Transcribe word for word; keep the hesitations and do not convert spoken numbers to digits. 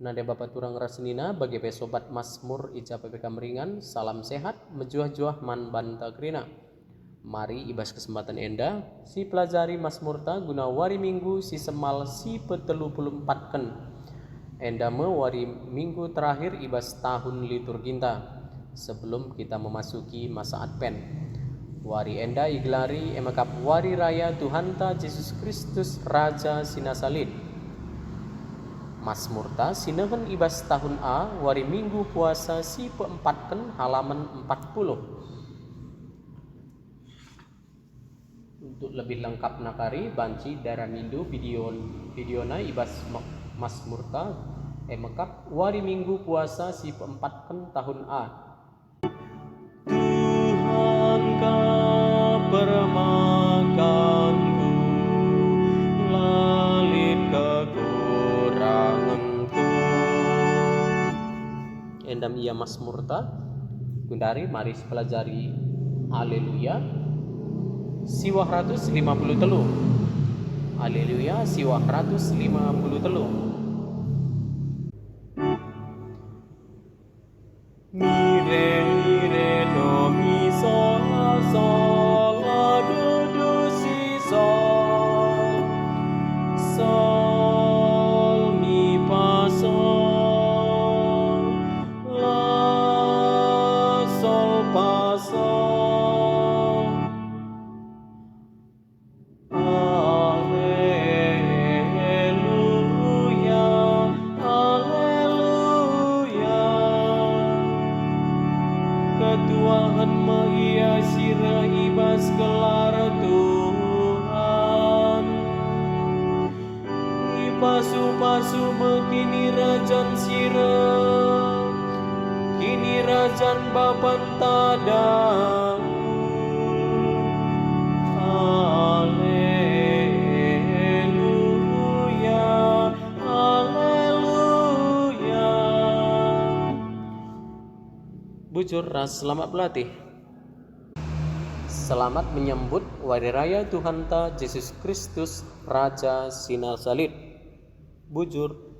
Nande bapa turang ras senina, bage pe sobat Masmur i ja pe kam ringan, salam sehat, mejuah-juah man banta kerina. Mari i bas kesempatan enda, sipelajari Masmurta guna wari Minggu si semal si petelu puluh empatken. Enda me wari Minggu terakhir i bas tahun liturginta, sebelum kita memasuki masa Advent. Wari enda igelari e mekap Wari Raya Tuhanta Jesus Kristus Raja si Nasa Lit. Masmurta si nehen i bas tahun A, wari Minggu Puasa si peempatken, halaman empat puluh. Untuk lebih lengkap nakari, banci daramindu video, videona i bas me-, Masmurta, e mekap wari Minggu Puasa si peempatken tahun A. Tuhan kap permakanku, la lit kekurangenku. Endam ia Masmurta, gundari mari sipelajari Haleluya, siwah ratus lima puluh telu. Haleluya, siwah ratus lima puluh telu. Mire-mire do mi sol, sol, la dudu si sol. Sol, mi, pa, sol. La, sol, pa, sol. Aleluya, aleluya. Ketuahen me ia si reh i bas gelar Tuhan. Ipasu-pasu me Kinirajan si reh, Kinirajan Bapanta Daud. Aleluya, aleluya. Bujur ras selamat belatih. Selamat menyambut Wari Raya Tuhanta Jesus Kristus, Raja si Nasa Lit. Bujur.